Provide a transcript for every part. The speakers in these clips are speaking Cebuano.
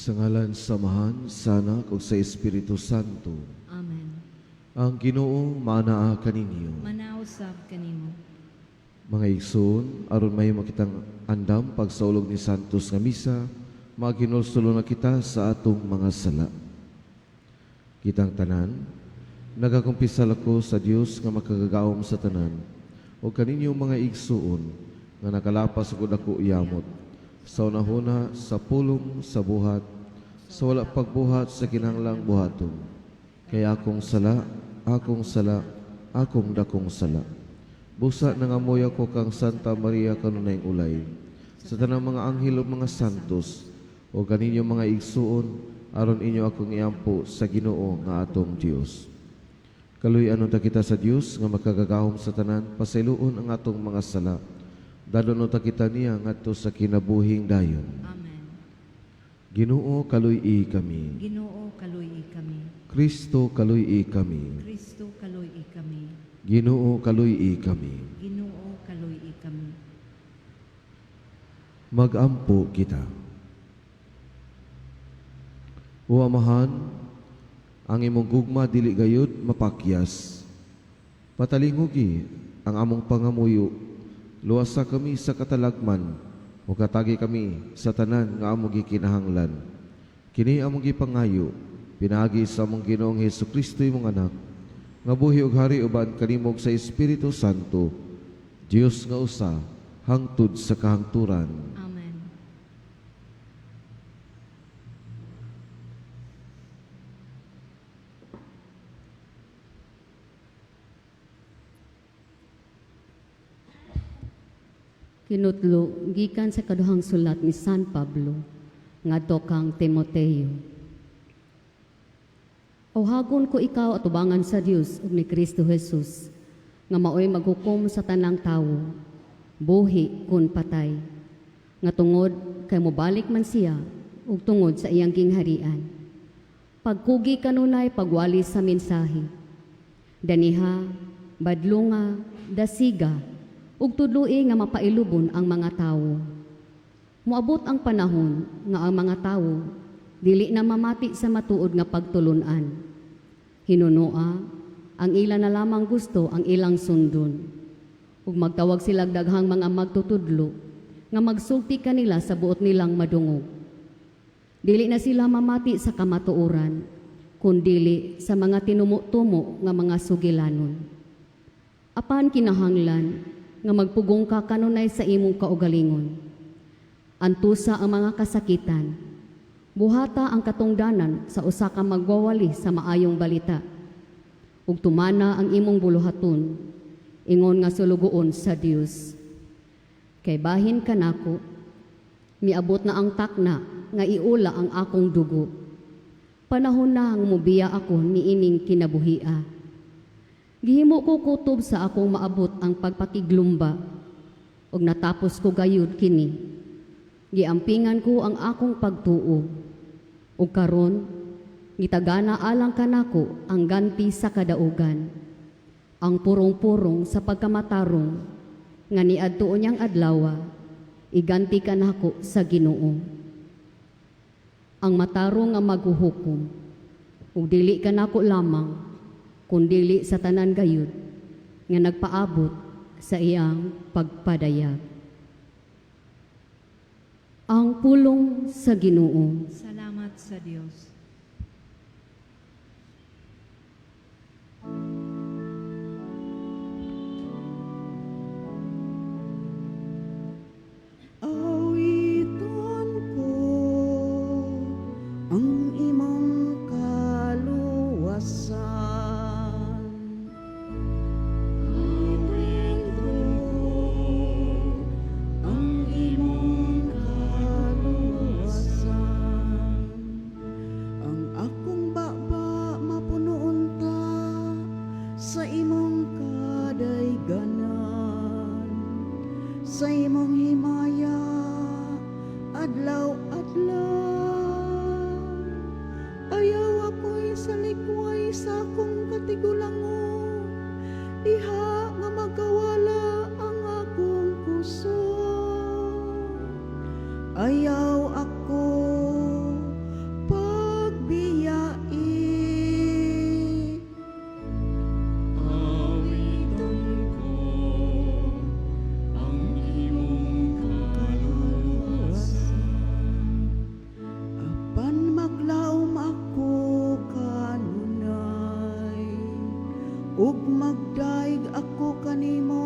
Sa ngalan sa Amahan, sa Anak ug sa Espiritu Santo. Amen. Ang Ginoo maanaa kaninyo. Manaa usab kanimo. Mga igsoon, aron mahimo kitang andam pagsaulog ni Santos nga misa, maghinulsol na kita sa atong mga sala. Kitang tanan, nagakumpisal ako sa Dios nga makagagaom sa tanan, o kaninyo, mga igsoon, nga nakalapas ako dako yamot, sa unahuna, sa pulong, sa buhat, sa wala pagbuhat sa kinahanglang buhaton. Kay akong sala, akong sala, akong dakong sala. Busa nangamuyo ako kang Santa Maria kanunayng ulay, sa tanang mga anghel ug mga santos, o kaninyo, mga igsuon, aron inyo akong iampo sa Ginoo nga atong Dios. Kaluy-an unta kita sa Dios nga makagagahom sa tanan, pasayloon ang atong mga sala. Dadon unta kita niya ngadto sa kinabuhing dayon. Amen. Ginoo, kaluy-i kami. Ginoo, kaluy-i kami. Kristo, kaluy-i kami. Kristo, kaluy-i kami. Ginoo, kaluy-i kami. Ginoo, kaluy-i kami. Magampo kita. O Amahan, ang imong gugma dili gayud mapakyas. Patalingugi ang among pangamuyo. Luwasa kami sa katalagman o katagi kami sa tanan nga among gikinahanglan. Kini among gipangayo pinaagi sa among Ginoong Hesus Kristo, imong anak, nga buhi ug hari uban kanimo sa Espiritu Santo, Dios nga usa hangtod sa kahangturan. Amen. Kinutlo gikan sa kaduhang sulat ni San Pablo ngadto kang Timoteo. Awhagon ko ikaw atubangan sa Dios ug ni Kristo Jesus nga maoy maghukom sa tanang tawo, buhi kun patay, nga tungod kay mobalik man siya ug tungod sa iyang gingharian. Pagkugi kanunay pagwali sa mensahe. Daniha, badlunga, dasiga, ug tudloi nga mapailubon ang mga tawo. Moabot ang panahon nga ang mga tawo dili na mamati sa matuod nga pagtulun-an. Hinunoa, ang ila na lamang gusto ang ilang sundon. Ug magtawag sila daghang mga magtutudlo nga magsulti kanila sa buot nilang madungog. Dili na sila mamati sa kamatuoran, kundili sa mga tinumo-tumo nga mga sugilanon. Apan kinahanglan nga magpugong ka kanunay sa imong kaugalingon. Antusa ang mga kasakitan. Buhata ang katungdanan sa usa ka magwawali sa maayong balita. Ug tumana ang imong buluhaton, ingon nga sulugoon sa Dios. Kay bahin kanako, miabot na ang takna nga iula ang akong dugo. Panahon na ang mubiya ako niining kinabuhia. Gihimo ko kutob sa akong maabot ang pagpakiglumba ug natapos ko gayud kini. Giampingan ko ang akong pagtuo. Ug karon gitagana alang kanako ang ganti sa kadaugan, ang purong-purong sa pagkamatarong nga niadto niyang adlawa iganti kanako sa Ginoo, ang matarong nga maghuhukom, ug dili kanako lamang kundili sa tanan gayud nga nagpaabot sa iyang pagpadayag. Ang pulong sa Ginoo. Salamat sa Dios. Awiton ko ang imong kaluwasan. Awiton ko ang imong kaluwasan. Ang akong baba mapuno unta sa imong kadayganan, sa imong himaya adlaw-adlaw. Ayaw ako'y salikway sa akong katigulangon, diha nga magkawala ang akong kusog. Ayaw ako Ug magdayeg ako kanimo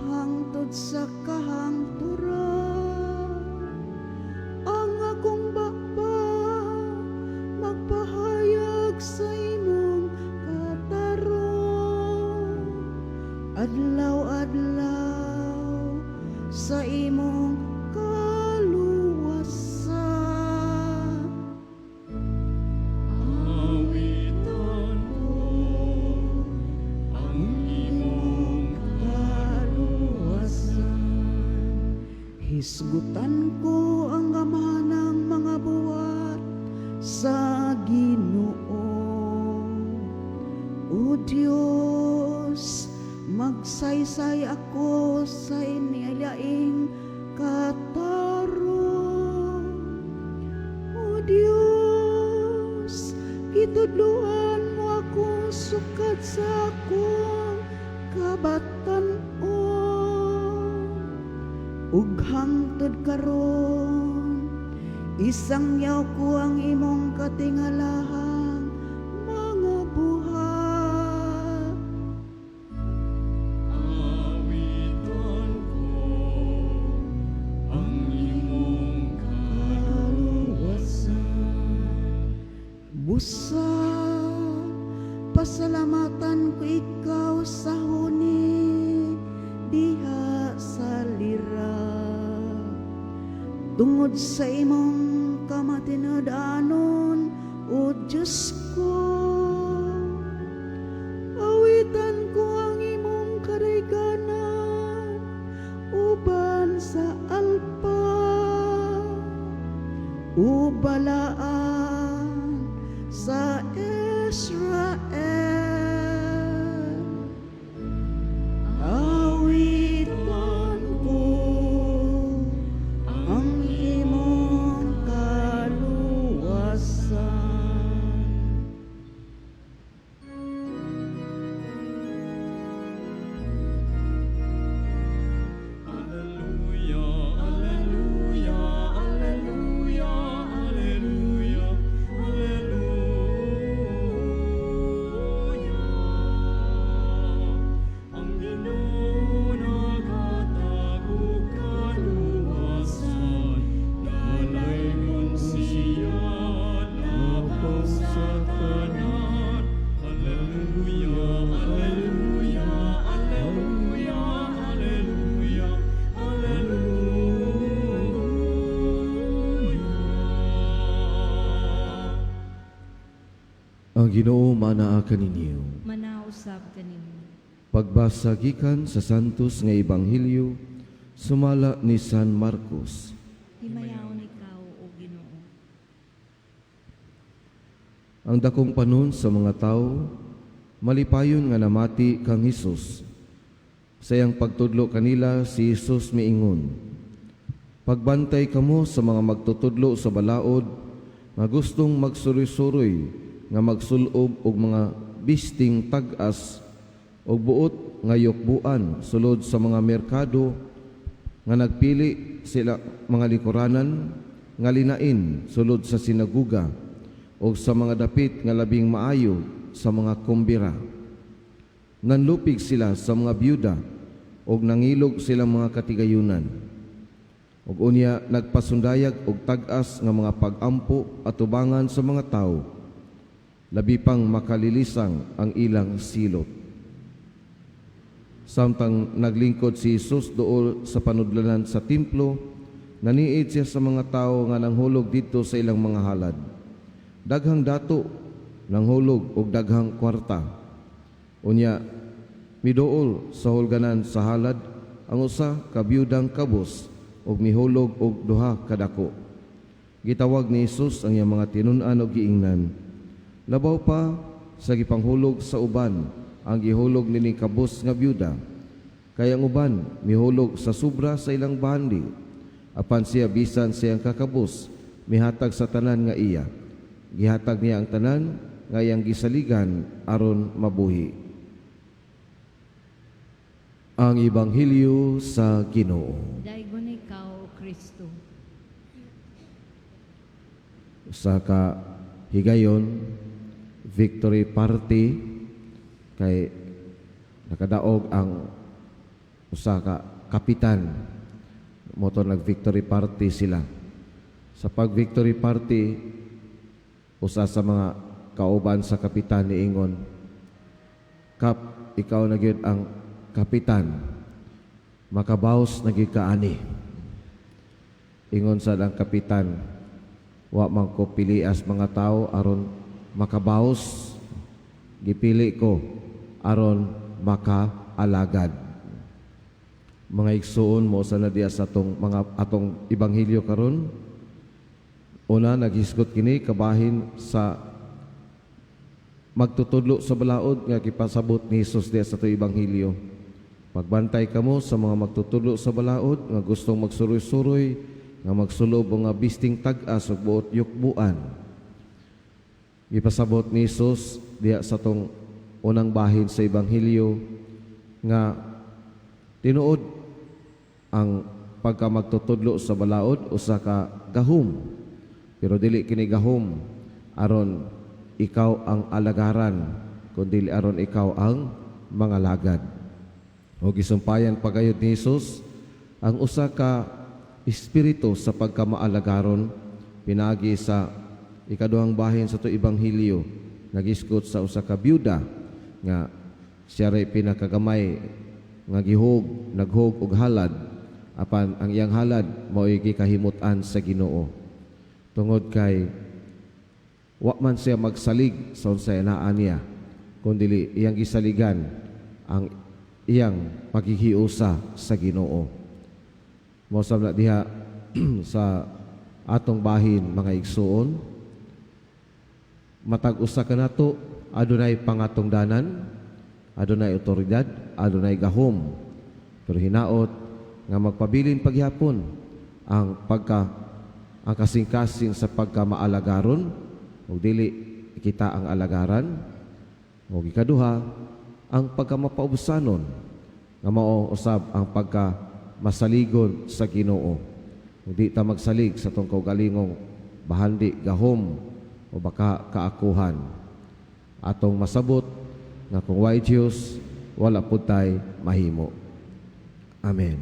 hangtod sa kahangturan. Ang akong baba magpahayag sa imong katarong, adlaw-adlaw sa imong kaluwasan. Awitan ko ang imong kaluwasan. Hisgutan ko ang gamhanang mga buhat sa Ginoo. O Dios, magsaysay ako sa inilaing katarong. O Dios, gitudloan mo ako sukad sa akong kabatan-on. Ug hangtod karon, isangyaw ko ang imong katingalahang mga buhat. Awitan ko ang imong kaluwasan. Busa, pasalamatan ko ikaw sa huni diha sa lira. Tungod sa imong kamatinud-anon, O Diyos ko, awitan ko ang imong kadayganan uban sa alpa. O balaan sa Israel. Awitan ko ang imong kaluwasan. Alleluia, Alleluia, Alleluia, Alleluia, Alleluia. Ang Ginoo naghatag og kaluwasan, dalaygon siya labaw sa tanan. Alleluia, Alleluia, Alleluia, Alleluia, Alleluia. Ang Ginoo manaa kaninyo. Manausab kanimo. Pagbasa gikan sa Santos nga Ebanghelyo sumala ni San Marcos. Himayaon ikaw, O Ginoo. Ang dakong panon sa mga tao malipayon nga namati kang Hesus. Sa iyang pagtudlo kanila si Hesus miingon: "Pagbantay kamo sa mga magtutudlo sa balaod nga gustong magsuroy-suroy nga magsulob og mga bisting tag-as og buot nga yukbuan sulod sa mga merkado, nga nagpili sila mga likuranan nga linain sulod sa sinaguga o sa mga dapit nga labing maayo sa mga kumbira. Nanlupig sila sa mga byuda og nangilog sila mga katigayunan. Ug unya nagpasundayag og tag-as nga mga pag-ampo atubangan sa mga tawo. Labi pang makalilisang ang ilang silot." Samtang naglingkod si Jesus duol sa panudlanan sa templo, naniid siya sa mga tao nga nanghulog didto sa ilang mga halad. Daghang dato nanghulog og daghang kwarta. Unya miduol sa hulganan sa halad ang usa ka biyudang kabus ug mihulog og duha ka dako. Gitawag ni Jesus ang iyang mga tinun-an og giingnan: "Labaw pa sa gipanghulog sa uban ang gihulog nining kabus nga biyuda. Kay ang uban mihulog sa sobra sa ilang bahandi, apan siya, bisan siyang kakabus, mihatag sa tanan nga iya. Gihatag niya ang tanan nga iyang gisaligan aron mabuhi." Ang Ebanghelyo sa Ginoo. Daygon ikaw, O Kristo. Usa ka higayon, victory party. Kay nakadaog ang usa ka kapitan, mao to nag victory party sila. Sa pag victory party, usa sa mga kauban sa kapitan niingon, "Kap, ikaw na gyud ang kapitan. Makabaws na gyud ka ani." Ingon sa ang kapitan, "Wa man ko pilias mga tao aron makabaws. Gipili ko aron makaalagad." Mga igsuon, mao sa na diya sa atong mga atong ebanghelyo karon. Una, naghisgot kini kabahin sa magtutudlo sa balaod nga gipasabot ni Hesus diya sa atong ebanghelyo. Pagbantay kamo sa mga magtutudlo sa balaod nga gustong magsuroy-suroy, nga magsulob nga bisting tag-as ug buot yukbuan. Gipasabot ni Hesus diya sa atong unang bahin sa ebanghelyo nga tinuod ang pagka magtutudlo sa balaod usa ka gahom, pero dili kini gahom aron ikaw ang alagaran, kundi aron ikaw ang mangalagad. O gisumpayan pagayod ni Hesus ang usa ka espiritu sa pagkamaalagaron pinagi sa ikaduhang bahin sa atong ebanghelyo, nagisgot sa usa ka byuda nga siya ray pinakagamay nga gihog, naghog og halad, apan ang iyang halad mao'y gikahimut-an sa Ginoo tungod kay wa man siya magsalig sa unsay naa niya, kundi iyang gisaligan ang iyang paghihiusa sa Ginoo. Mao sab na diha sa atong bahin, mga igsuon, matag usa kanato adunay pangatungdanan, adunay otoridad, adunay gahom, pero hinaot nga magpabilin paghapon ang pagka ang kasing-kasing sa pagka maalagaron ug dili kita ang alagaran, ug ikaduha, ang pagka mapaubsanon nga mao usab ang pagka masaligon sa Ginoo. Ug di ta magsalig sa atong kaugalingong bahandi, gahom o baka kaakuhan. Atong masabot nga kung way Dios, wala pud tay mahimo. Amen.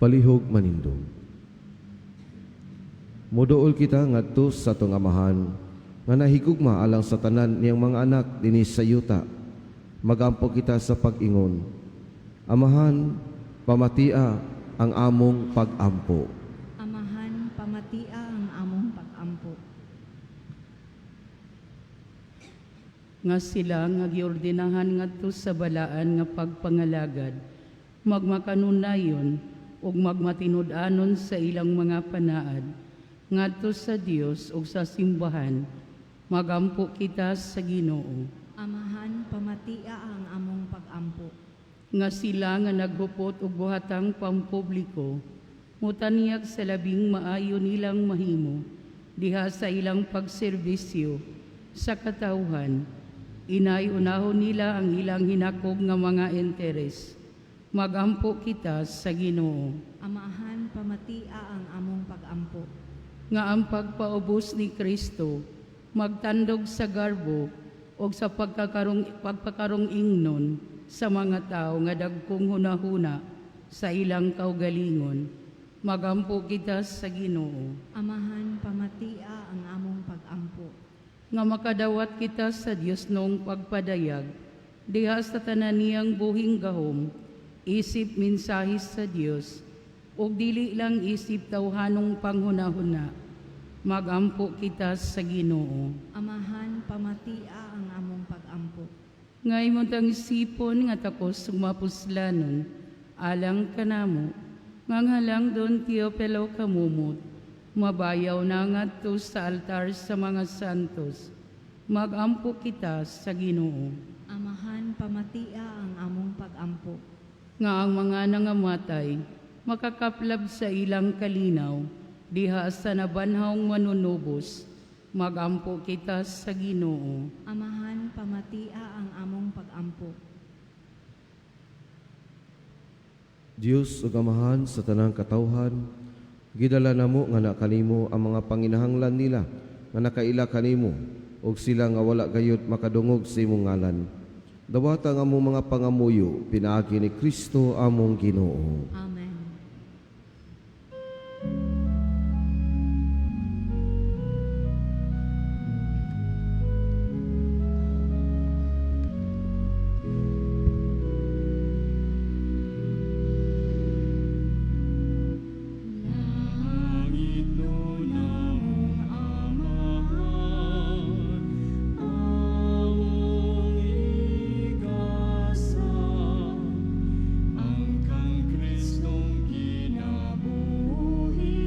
Palihog manindog. Moduol kita ngadto sa atong Amahan nga nahigugma alang sa tanan niyang mga anak dinhi sa yuta. Magampo kita sa pag-ingon, Amahan, pamatia ang among pag-ampo. Amahan, pamatia ang among pag-ampo. Nga sila nga giordinahan ngadto sa balaan nga pagpangalagad, magmakanunayon ug magmatinud-anon sa ilang mga panaad ngadto sa Dios ug sa simbahan. Magampo kita sa Ginoo. Amahan, pamatia ang among pag-ampo. Nga sila nga naghupot og buhatang pampubliko mutanyag sa labing maayo nilang mahimo diha sa ilang pagserbisyo sa katawhan, inay unahon nila ang ilang hinakog nga mga interes. Magampo kita sa Ginoo. Amahan, pamatia ang among pag-ampo. Nga ang pagpaubos ni Kristo magtandog sa garbo og sa pagpakarong ingnon sa mga tao nga dagkong hunahuna sa ilang kaugalingon. Magampo kita sa Ginoo. Amahan, pamatia ang among pag-ampo. Nga makadawat kita sa Dios noong pagpadayag diha sa tanan niyang buhing gahom isip mensahe sa Dios ug dili lang isip tawhanong panghunahuna. Magampo kita sa Ginoo. Amahan, pamatia ang among pag-ampo. Nga imong tang isipon nga takos mapuslanon alang kanamo nga ngalang Don Teofilo Camomot mabayaw na ngadto sa altar sa mga santos. Magampo kita sa Ginoo. Amahan, pamatia ang among pag-ampo. Nga ang mga nangamatay makakaplab sa ilang kalinaw diha sa nabanhawng manunubos. Magampo kita sa Ginoo. Amahan, pamatia ang among pag-ampo. Dios ug Amahan sa tanang katawhan, gidala namo nga nakanimo ang mga panginahanglan nila nga nakaila kanimo. ug sila nga wala gayud makadungog sa imong ngalan. Dawata ang among mga pangamuyo pinaagi ni Kristo among Ginoo. Amen. Langit namong Amahan, among igasa, ang kang Kristong kinabuhi,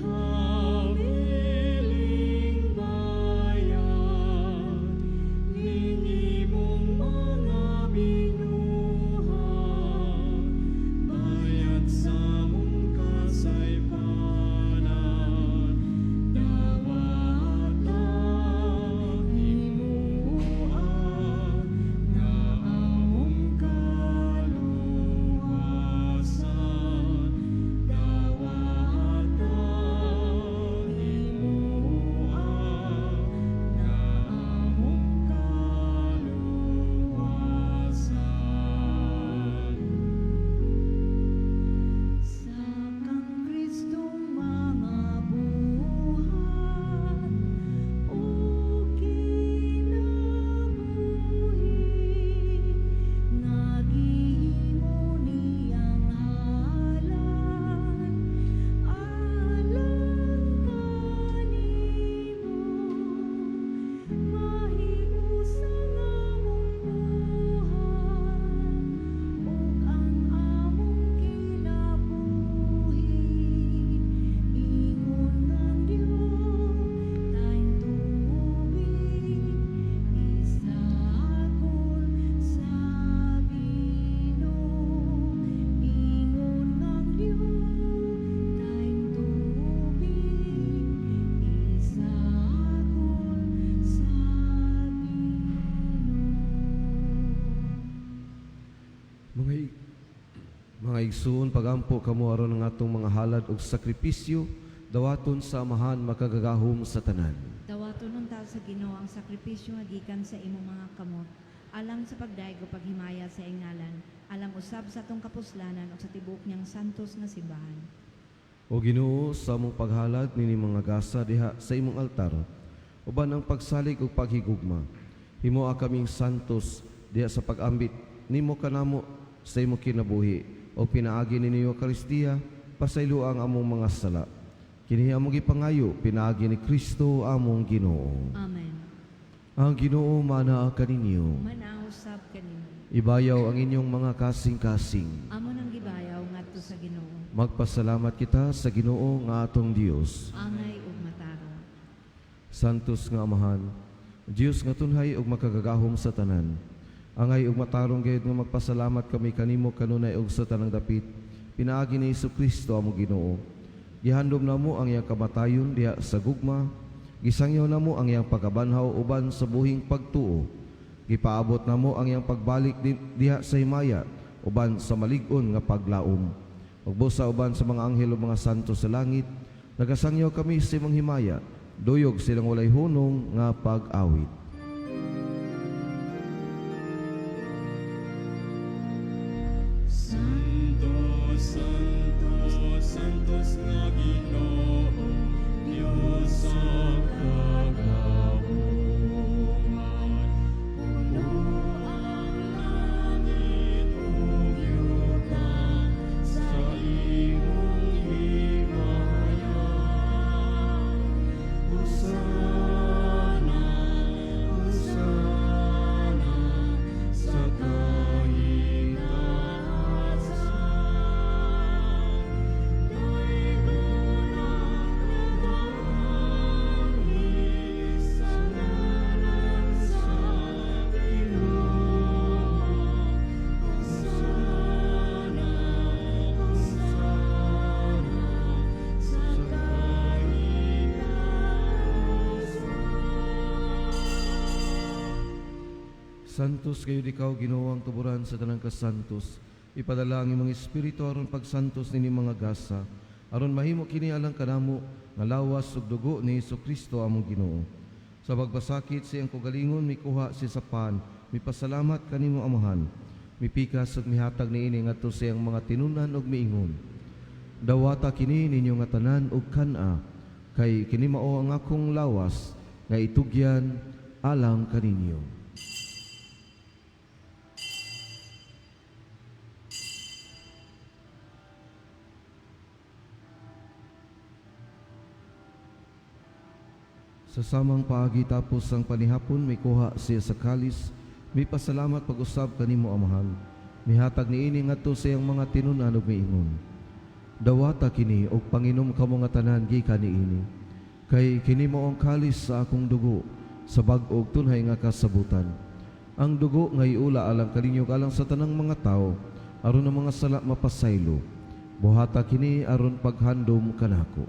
habiling bayan, ning imong mga binuhat, bayad sa among kasaypanan, dawata himoa nga among kaluwasan, dawata himoa nga among kaluwasan. Sa kang Kristong mga buhat o kinabuhi nga gihimo niyang halad alang kanimo, mahiusa ang among buhat ug ang among kinabuhi, ingon ang Dios tayong tubig isakol sa Ginoo, ingon ang Dios tayong tubig isakol sa Ginoo. Mga igsoon, pagampo kamo aron ang atong mga halad ug sakripisyo dawaton sa Amahan makagagahom sa tanan. Dawaton unta sa Ginoo ang sakripisyo nga gikan sa imong mga kamot, alang sa pagdayeg ug paghimaya sa iyang ngalan, alang usab sa atong kapuslanan ug sa tibuok niyang santos nga simbahan. O Ginoo, sa among paghalad nini mga gasa diha sa imong altar, uban ang pagsalig ug paghigugma, himoa kaming santos diha sa pag-ambit nimo kanamo sa imong kinabuhi o pinaagi ni Eucharistia, pasaylo ang among mga sala. Kini among gipangayo pinaagi ni Kristo among Ginoo. Amen. Ang Ginoo manaa kaninyo. Manaw usab kanimo. Ibayaw ang inyong mga kasing-kasing. Amo nang gibayaw ngadto sa Ginoo. Magpasalamat kita sa Ginoo nga atong Dios. Angay ug matarong. Santos nga Amahan, Dios nga tunhay ug makagagahom sa tanan. Angay ug matarong gayud nga magpasalamat kami kanimo kanunay ug sa tanang dapit. Pinaagi ni Kristo among Ginoo. Gihandom namo ang iyang kamatayon diha sa gugma. Gisangyaw namo ang iyang pagkabanhaw uban sa buhing pagtuo. Gipaabot namo ang iyang pagbalik diha sa himaya uban sa malig-on nga paglaom. Ug busa uban sa mga anghel ug mga santo sa langit, nagasangyaw kami sa imong himaya, duyog silang walay hunong nga pag-awit. Santo, Santo, Santos nga Ginoo, Dios sa kagahuman. Puno ang langit ug yuta sa imong himaya. Hosana, Hosana sa kahitasan. Daygon ang nagaanhi sa ngalan sa Ginoo. Hosana, Hosana sa kahitasan. Santos gayud ikaw, Ginoo, ang tuburan sa tanang kasantos. Ipadala ang imong espiritu aron pagsantos nini mga gasa, aron mahimo kini alang kanamo nga lawas ug dugo ni Kristo among Ginoo. Sa pagpasakit sa iyang kaugalingon, mikuha siya sa pan, mipasalamat kanimo Amahan. Mipikas ug mihatag niini ngadto sa iyang mga tinunan ug miingon: Dawata kini ninyo nga tanan ug kan-a, kay kini mao ang akong lawas nga itugyan alang kaninyo. Sa samang paagi tapos ang panihapon, mikuha siya sa kalis, mipasalamat pag-usab kanimo Amahan. Mihatag niini ngadto sa iyang mga tinunan ug miingon: Dawata kini og panginom kamo nga tanan gikan niini, kay kini mao ang kalis sa akong dugo sa bag-o ug tunhay nga kasabutan. Ang dugo nga iula alang kaninyo alang sa tanang mga tawo aron ang mga sala mapasaylo. Buhata kini aron paghandom kanako.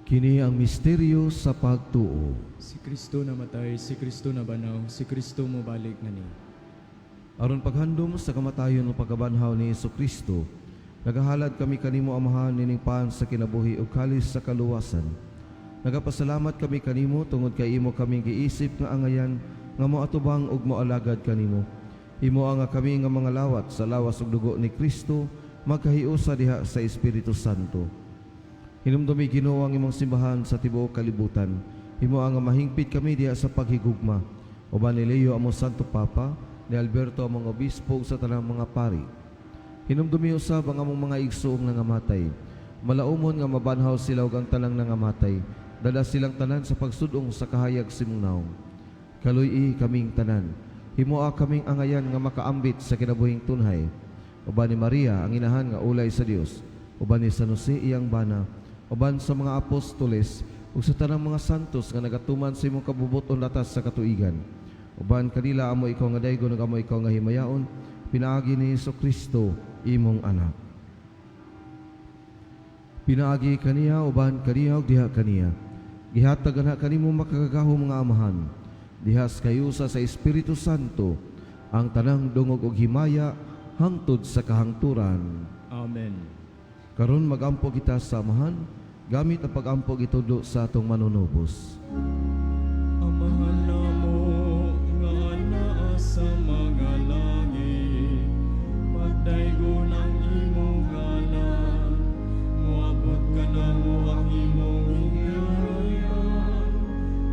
Kini ang misteryo sa pagtuo. Si Kristo namatay, si Kristo nabanaw, si Kristo mobalik ngani. Aron paghandom sa kamatayon ug pagkabanhaw ni Kristo, nagahalad kami kanimo Amahan nining pan sa kinabuhi ug kalis sa kaluwasan. Nagapasalamat kami kanimo tungod kay imo kaming giisip nga angayan nga moatubang ug moalagad kanimo. Imo nga kami nga mga lawat sa lawas ug dugo ni Kristo magkahiusa diha sa Espiritu Santo. Hinumdumi Ginoo ang imong simbahan sa tibuok kalibutan. Himoa nga mahingpit kami diha sa paghigugma. Uban ni Leo among Santo Papa, ni Alberto among obispo ug sa tanang mga pari. Hinumdumi usab ang among mga igsoong nangamatay. Malaumon nga mabanhaw sila ug ang tanang nangamatay. Dala silang tanan sa pagsudong sa kahayag sa imong nawong. Kaluy-i kaming tanan. Himoa kaming angayan nga makaambit sa kinabuhing tunhay. Uban ni Maria ang inahan nga ulay sa Dios. Uban ni San Jose iyang bana. Uban sa mga apostoles ug sa tanang mga santos nga nagatuman sa imong kabubuton latas sa katuigan. Uban kanila amo ikaw nga daygon ug amo ikaw nga himayaon pinaagi ni Hesus Kristo imong anak. Pinaagi kaniya uban kaniya ug diha kaniya. Gihatag ana kanimo makagagahom nga Amahan. Diha sa kahiusa sa Espiritu Santo ang tanang dungog ug himaya hangtod sa kahangturan. Amen. Karon magampo kita sa Amahan gamit ang pagampo gitudlo sa atong manunubos. Amahan namo nga naa sa mga langit, pagdaygon ang imong ngalan, moabot kanamo ang imong gingharian,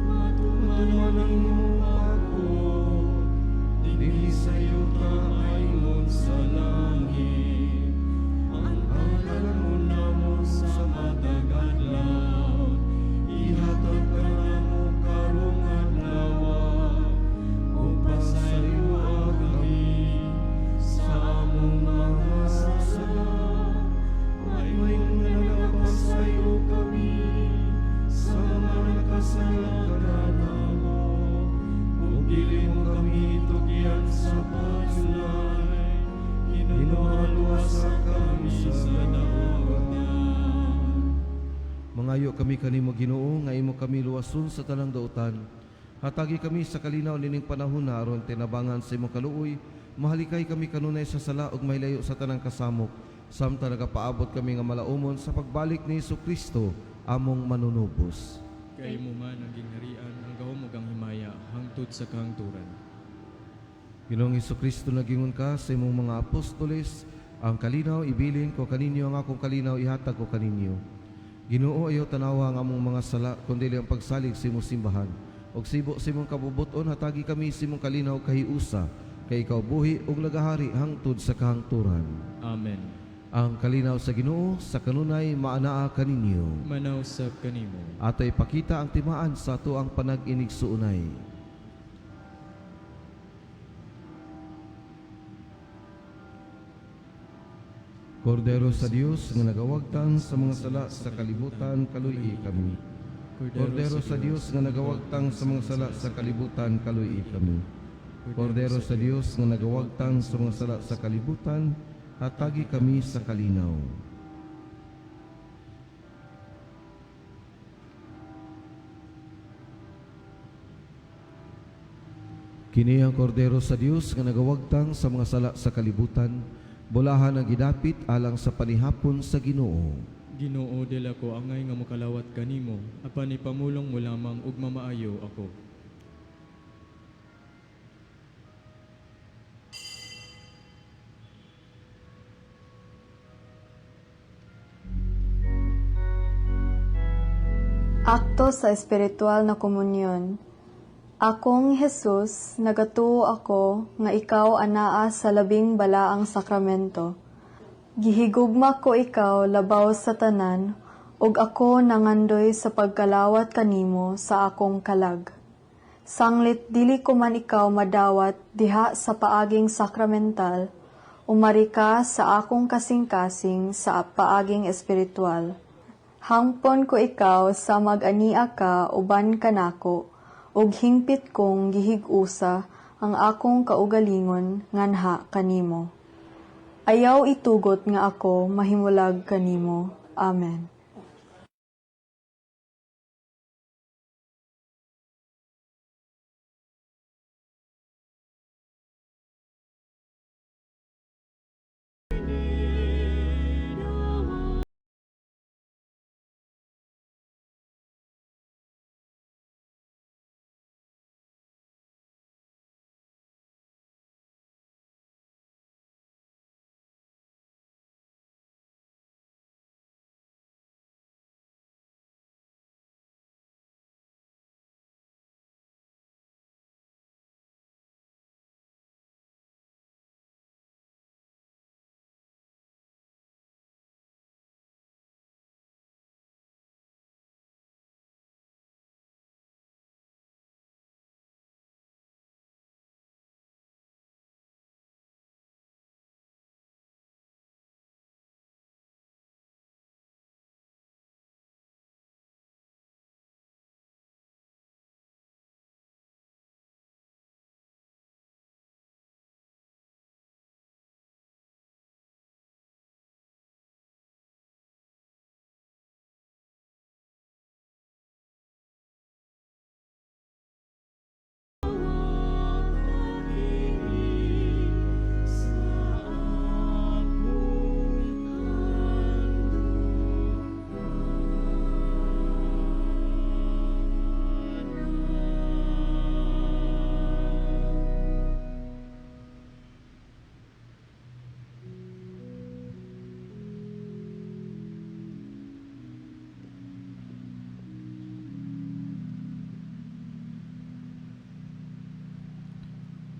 matuman ang imong pagbuot, dinhi sa yuta ingon sa langit. Ang kalan-on namo sa matag adlaw, ihatag kanamo karong adlaw, ug pasayloa kami sa among mga sala, ingon nga nagapasaylo kami sa mga nakasala kanamo. Ug dili mo kami tugyan sa pagsulay, hinunoa luwasa kami sa dautan. Mangayo kami kanimo Ginoo nga imo kami luwason sa tanang dautan. Hatagi kami sa kalinaw nining panahon na aron tinabangan sa imong kaluoy, mahalikay kami kanunay sa sala ug mahilayo sa tanang kasamok. Samtang nagapaabot kami nga malaumon sa pagbalik ni Hesus Kristo among manunubos. Kay imo man ang gingharian, ang gahom ug ang himaya hangtod sa kahangturan. Ginoong Hesus Kristo, nagingon ka sa imong mga apostoles, ang kalinaw ibilin ko kaninyo, ang akong kalinaw ihatag ko kaninyo. Ginoo, ayaw tanawa ang among mga sala, kundi ang pagsalig sa imong simbahan. Og sibo sa imong kabubuton, hatagi kami sa imong kalinaw kahiusa, kay ikaw buhi ug nagahari hangtod sa kahangturan. Amen. Ang kalinaw sa Ginoo sa kanunay maanaa kaninyo. Manaw sab kanimo. Ato ipakita ang timaan sa ato ang panag-inigsuonay. Kordero sa Dios nga nagawagtang sa mga sala sa kalibutan, kaluy-i kami. Kordero sa Dios nga nagawagtang sa mga sala sa kalibutan, kaluy-i kami. Kordero sa Dios nga nagawagtang sa mga sala sa kalibutan, hatagi kami sa kalinaw. Kini ang kordero sa Dios nga nagawagtang sa mga sala sa kalibutan, bulahan ang gidapit alang sa panihapon sa Ginoo. Ginoo, dili ako angay nga mokalawat kanimo, apan ipamulong mo lamang ug mamaayo ako. Akto sa espiritual na komunyon. Akong Jesus, nagatuo ako nga ikaw anaa sa labing balaang sakramento. Gihigugma ko ikaw labaw sa tanan, ug ako nangandoy sa pagkalawat kanimo sa akong kalag. Sanglit dili ko man ikaw madawat diha sa paaging sakramental, umari ka sa akong kasing-kasing sa paaging espiritual. Hangpon ko ikaw sa mag-ania ka uban kanako, ug hingpit kong gihig-usa ang akong kaugalingon nganha kanimo. Ayaw itugot nga ako mahimulag kanimo. Amen.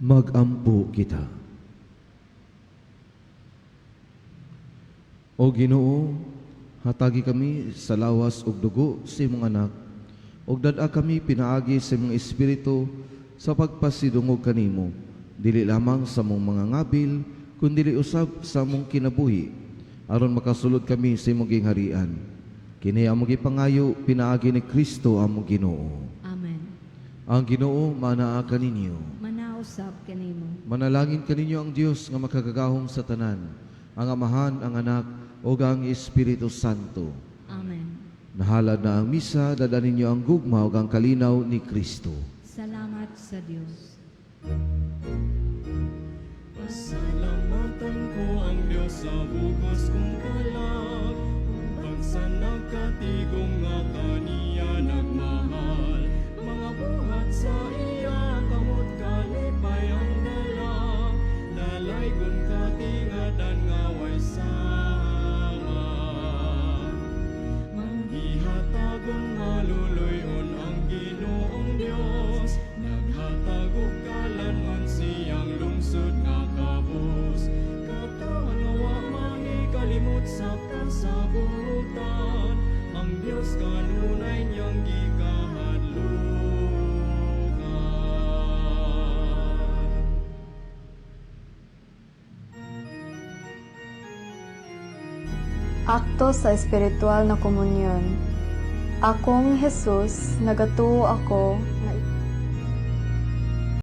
Magampo kita. O Ginoo, hatagi kami sa lawas ug dugo sa imong anak, ug dad-a kami pinaagi sa imong espiritu sa pagpasidungog kanimo, dili lamang sa mong mga ngabil, kundili usab sa mong kinabuhi, aron makasulod kami sa imong gingharian. Kini among gipangayo pinaagi ni Kristo among Ginoo. Amen. Ang Ginoo manaa kaninyo. Manausap kanimo. Manalangin kaninyo ang Dios nga makagagahom sa tanan, ang Amahan, ang Anak, ug ang Espiritu Santo. Amen. Nahalad na ang misa, dada ninyo ang gugma ug ang kalinaw ni Kristo. Salamat sa Dios. Pasalamatan ko ang Diyos sa bugos kong kalag, upang sa nagkatigom nga kaniya nagmahal. Mga buhat sa iya, kamot kalipay ang dala, dalaygon katingadan nga way sama. Manggihatagon maluloy-on ang Ginoong Dios, naghatag og kalan-on siyang lungsod nga kabus. Katawan nga wa mahikalimot sa kasabutan, ang Dios kanunay niyang gikahadlukan. Akto sa espiritual na komunyon. Akong Jesus, nagatuo ako